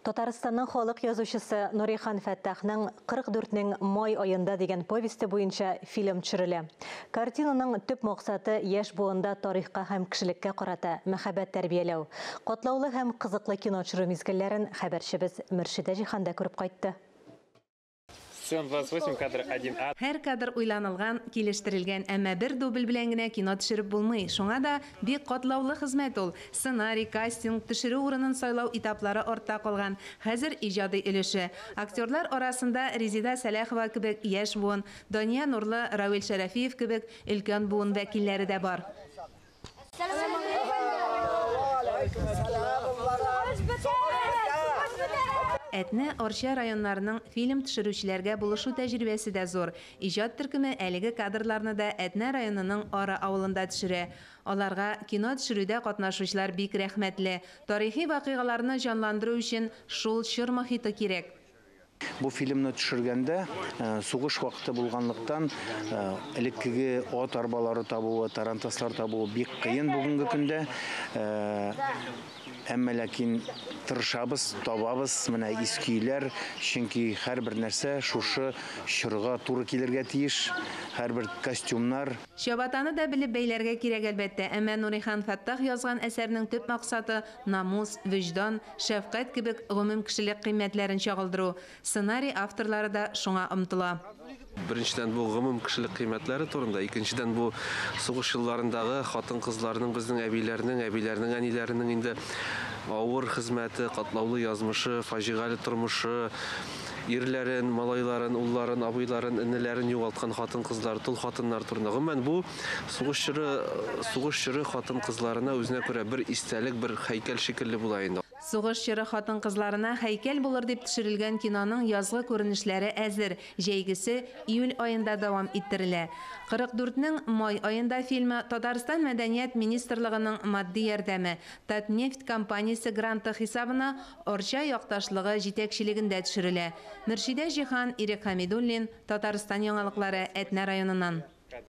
Татарстанның халык язучысы Нурихан Фәттахның 44-нең май аенда дигән повесте буенча фильм төшерелә. Картинаның төп максаты яшь буында тарихка һәм кешелеккә карата мәхәббәт тәрбияләү. Катлаулы һәм кызыклы кино төшерү мизгелләрен хәбәрчебез Мөршидә Җиһан да күреп кайтты. Сцена 28, кадр 1А. Һәр кадр уйланылган, килештерелгән, әмма бер дубль белән генә кино төшереп булмый. Шуңа да бик катлаулы хезмәт ул. Сценарий, кастинг, төшерү урынын сайлау этаплары артта калган. Хәзер иҗади өлеше. Актерлар арасында Резеда Сәләхова кебек яшь буын, Дания Нурлы, Равил Шәрәфиев кебек өлкән буын вәкилләре дә бар. Әтнә, Арча районнарының фильм төшерүчеләргә булышу тәҗрибәсе дә зур. Иҗат төркеме әлеге кадрларны да Әтнә районының Ары авылында төшерә. Аларга кино төшерүдә катнашучылар бик рәхмәтле. Тарихи вакыйгаларны җанландыру өчен шул чор мохиты кирәк. Бу фильмны төшергәндә сугыш вакыты булганлыктан элеккеге ат арбалары табуы, тарантаслар табуы бик кыен бүгенге көндә. Әмма ләкин тырышабыз, табабыз менә иске өйләр, чөнки һәрбер нәрсә шушы чорга туры килергә тиеш, һәрбер костюмнар. Чабатаны да белеп бәйләргә кирәк, әлбәттә, әмма Нурихан Фәттах язган әсәрнең төп максаты намус, вөҗдан, шәфкать кебек гомумкешелек кыйммәтләрен чагылдыру. Сценарий авторлары да шуңа омтыла. Беренчедән, бу гомумкешелек кыйммәтләре турында, икенчедән, бу сугыш елларындагы хатын-кызларның, безнең әбиләрнең, әбиләрнең әниләренең инде авыр хезмәте, катлаулы язмышы, фаҗигале тормышы, ирләрен, малайларын, улларын, абыйларын, энеләрен югалткан хатын-кызлар, тол хатыннар турында. Гомумән, бу сугыш чоры, сугыш чоры хатын-кызларына үзенә күрә бер истәлек, бер һәйкәл шикелле була инде. Сугыш чоры хатын-кызларына һәйкәл булыр дип төшерелгән киноның язгы күренешләре әзер. Җәйгесе июль аенда дәвам иттерелә. 44-нең май аенда фильмы Татарстан Мәдәният министрлыгының матди ярдәме, Татнефть компаниясе гранты хисабына Арча якташлыгы җитәкчелегендә төшерелә. Мөршидә Җиһан, Ирек Хәмидуллин, Татарстан яңалыклары, Әтнә районыннан.